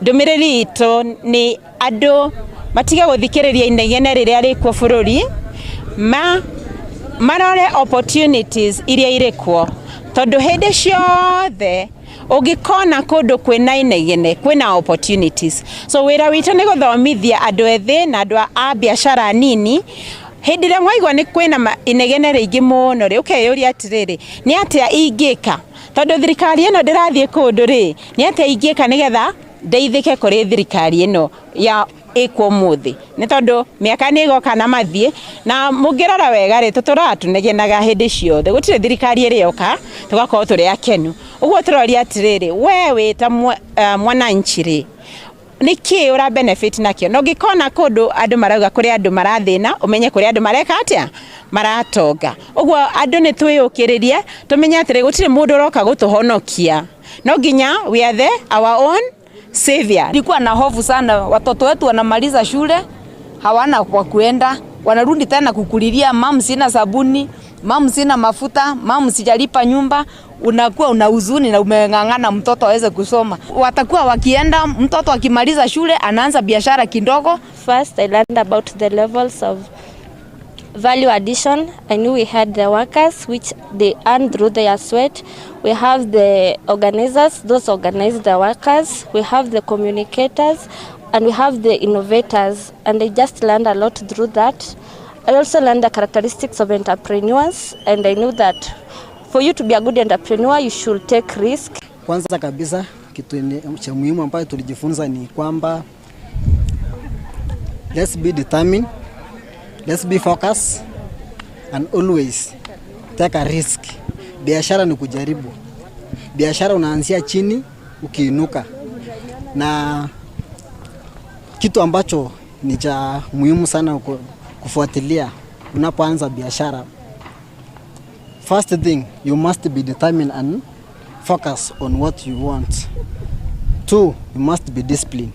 Ndũmĩrĩri itũ nĩ andũ matige gũthikĩrĩria inegene rĩrĩa rĩkuo bũrũri, ma marore opportunities iria irĩ kuo, tondũ hĩndĩ ciothe ũngĩkona kũndũ kwĩna inegene, kwĩna opportunities. So wĩra witũ nĩ gũthomithia andũ ethĩ na andũ a biacara nini. Hĩndĩ ĩrĩa mwaigua nĩ kwĩna inegene rĩingĩ mũno rĩ, ũkeyũria atĩrĩrĩ, nĩ atĩa ingĩka? Tondũ thirikari ĩno ndĩrathiĩ kũndũ rĩ, nĩ atĩa ingĩka nĩgetha ndeithĩke kũrĩ thirikari ĩno ya ĩkuo ũmũthĩ? Nĩ tondũ mĩaka nĩ ĩgoka na mathiĩ, na mũngĩrora wega rĩ, tũtũraga tũnegenaga hĩndĩ ciothe, gũtirĩ thirikari ĩrĩ yoka tũgakorwo tũrĩ akenu. Ũguo tũroria atĩrĩrĩ, we wĩ ta mwananchi rĩ, nĩkĩ ũra benefit nakĩo? Na ũngĩkona kũndũ andũ marauga kũrĩ andũ marathĩna, ũmenye kũrĩ andũ mareka atĩa, maratonga. Ũguo andũ nĩ twĩyũkĩrĩrie, tũmenye atĩrĩ, gũtirĩ mũndũ ũroka gũtũhonokia, no nginya we are the our own savior. Nilikuwa na hofu sana, watoto wetu wanamaliza shule hawana kwa kuenda, wanarudi tena kukulilia, "Mum, sina sabuni, mum, sina mafuta, mum, sijalipa nyumba." Unakuwa una huzuni na umeng'ang'ana mtoto aweze kusoma. Watakuwa wakienda, mtoto akimaliza shule anaanza biashara kidogo. First, I learned about the levels of value addition. I knew we had the workers, which they earn through their sweat. We have the organizers, those organize the workers. We have the communicators, and we have the innovators. And I just learned a lot through that. I also learned the characteristics of entrepreneurs, and I knew that for you to be a good entrepreneur, you should take risk. Kwanza kabisa, kitu cha muhimu ambayo tulijifunza ni kwamba let's be determined, let's be focused and always take a risk. Biashara ni kujaribu. Biashara unaanzia chini ukiinuka, na kitu ambacho ni cha muhimu sana kufuatilia unapoanza biashara, first thing, you must be determined and focus on what you want. Two, you must be disciplined.